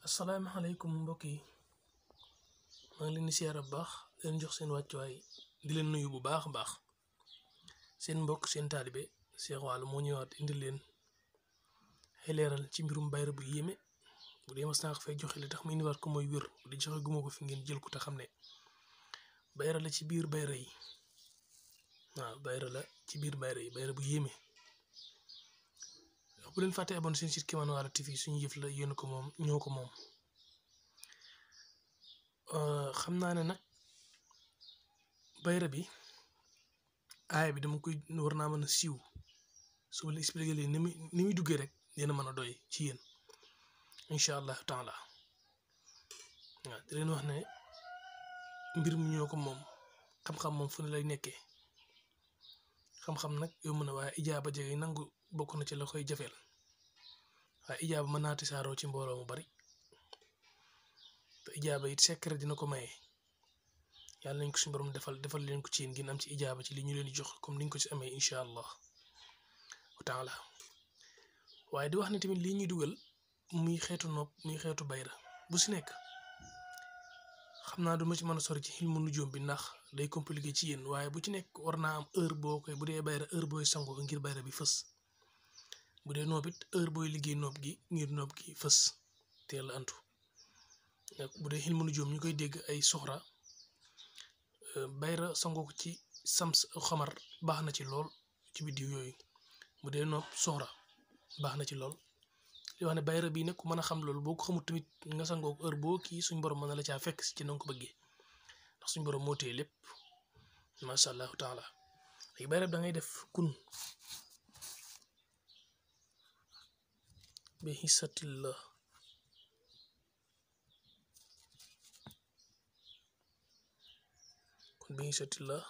asalaamaaleykum mbokk yi maa ngi leen di siyaare bu baax di leen jox seen wàccuwaay di leen nuyu bu baax a baax seen mbokk seen taalibe Cheikh Waalo moo ñëwaat indi leen ay leeral ci mbirum bayra bu yéeme bu dee mas naa ko fay joxe li tax mu indiwaat ko mooy wér bu dee joxe guma ko fi ngeen jël ko te xam ne bayra la ci biir bayra yi waaw bayra la ci biir bayra yi bayra bu yéeme bu leen fàtte abonné seen site Kémane Walo TV suñu yëf la yéen ko moom ñoo ko moom xam naa ne nag bayra bi aaya bi dama koy war naa mën a siiw su ma la expliqué leen ni muy duggee rek dina mën a doy ci yéen incha allah taala waaw di leen wax ne mbir mi ñoo ko moom xam-xam moom fu ne lay nekkee xam-xam nag yomb na waaye ijaaba jege nangu bokk na ci la koy jafeel waaye ijaaba mën naa tisaaroo ci mbooloo mu bari te ijaaba it secret dina ko maye yàlla nañ ko suñu borom defal leen ko ci yéen ngeen am ci ijaaba ci li ñu leen di jox comme niñ ko ci amee incha allah wa taala waaye di wax ne tamit lii ñuy dugal muy xeetu nopp muy xeetu bayra bu si nekk xam naa du ma ci mën a sori ci xilmu nujoom bi ndax day compliqué ci yéen waaye bu ci nekk war naa am heure boo koy bu dee bayra heure booy sangoo ngir bayra bi fës bu dee noob it heure booy liggéey noob gi ngir noob gi fës teel a antu bu dee xilmu nujoom ñu koy dégg ay soxra bayra sangoo ko ci sams xamar baax na ci lool ci biddiw yooyu bu dee noob soxra baax na ci lool li wax ne bayra bii nag ku mën a xam loolu boo ko xamul tamit nga sangoo ko heure boo kii suñ borom mën na la caa fekk si ci na nga ko bëggee ndax suñ borom moo téye lépp macha allahu taala léegi bayra bi da ngay def kun bi hisatillah kun bi hisatillah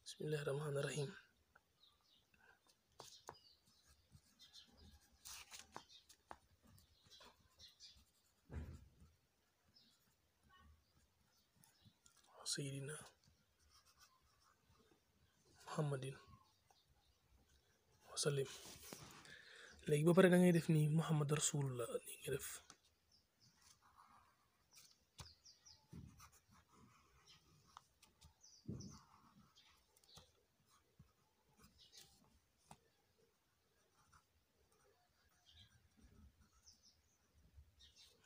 bismillahi rahmaani rahim sayidina muhammadin wasallim léegi ba pare da ngay def nii muhammad rasulullah nii nga def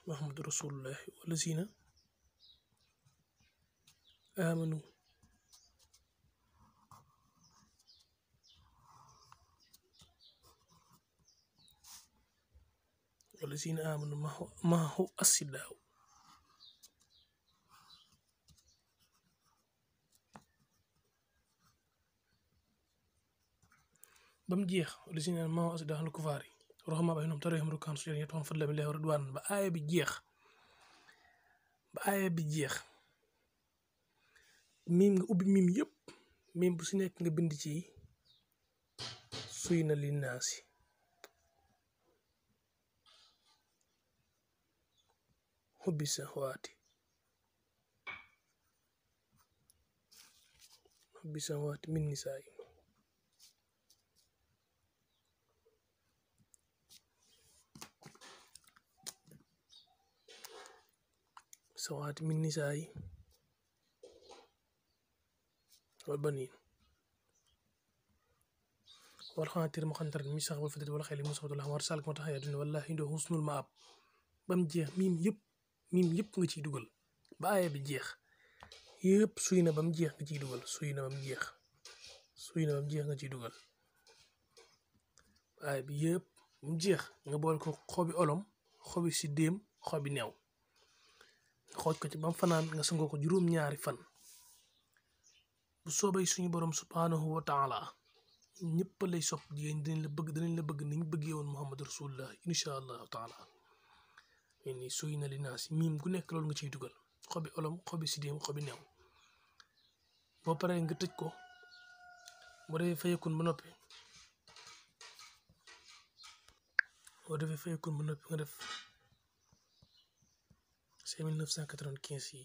muhammad rasulullah walazina amanu maahu asidaaw ba mu jeex walazina maahu asidaaw al kufaari raxmaa baynahum taraahum ruk'an sujjadan yabtaxuuna fadlan min llaahi wa ridwaanan ba aaya bi jeex miim nga ubbi miim yëpp miim bu si nekk nga bind ci suy na li naasi xubbi sawaati min nisaa yi sawaati min nisaa yi wal baniin wal qanaatiiri al-muqantarati min az-zahabi wal fiddati wal xayli al-musawwamati wal an'aami wal-harsi wal hayawaani wallaahi indahu husnul ma'aab ba mu jeex miim yëpp nga ciy dugal ba aaya bi jeex yëpp suy na ba mu jeex nga ciy dugal nga ciy dugal aaya bi yëpp ba mu jeex nga boole ko xobi olom xobi siddéem xobi neew nga xooj ko ci ba mu fanaan nga sangoo ko juróom-ñaari fan bu soobee suñu borom subhanahu wa taala ñëpp lay sopp jigéen dinañ la bëgg ni ñu bëggee woon muhammad rasulullah incha allahu taala ni suy na li naas miim gu nekk loolu nga ciy dugal xobi olom xobi sidéem xobi neew boo paree nga tëj ko boo defee fayakun ba noppi nga def 5995 yi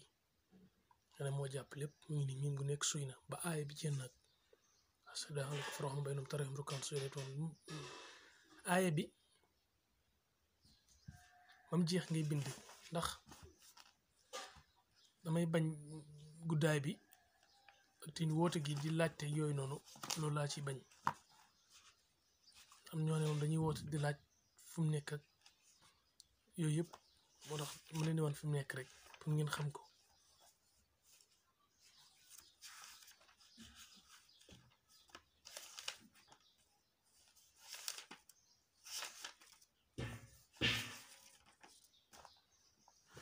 ne moo jàpp lépp mu ngi nii miim gu nekk suy na ba aaya bi jeex nag asadaxal ko faraxam baynum tarayum rukan suy toon aaya bi bam jeex ngay bind ndax damay bañ guddaay bi te woote gi di laajte yooyu noonu loolu laa ci bañ am ñoo ne moom dañuy woote di laaj fu mu nekk ak yooyu yëpp moo tax mu leen di wan fi mu nekk rek pour ngeen xam ko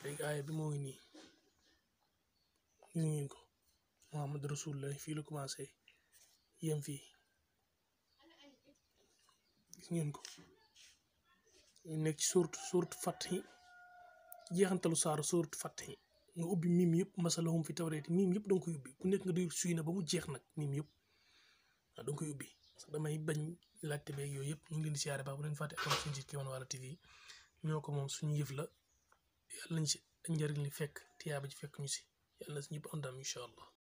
léegi aaya bi moo ngi nii gis ngeen ko Muhammad Rasulullah fii la commencé yem fii gis ngeen ko ñu nekk ci suurtu Fath jeexantalu saaru suurtu Fath nga ubbi miim yëpp masalahum fi tawreeti miim yëpp danga koy ubbi ku nekk nga di suy na ba mu jeex nag miim yëpp waaw danga koy ubbi parce que damay bañ laajte beeg yooyu yëpp ñu ngi leen di siyaare baax bu leen fàtte am suñu site Kéwoulo TV ñoo ko moom suñu yëf la yàlla nañ si njëriñ li fekk tiyaaba ji fekk ñu si yàlla na si ñëpp àndam incha allah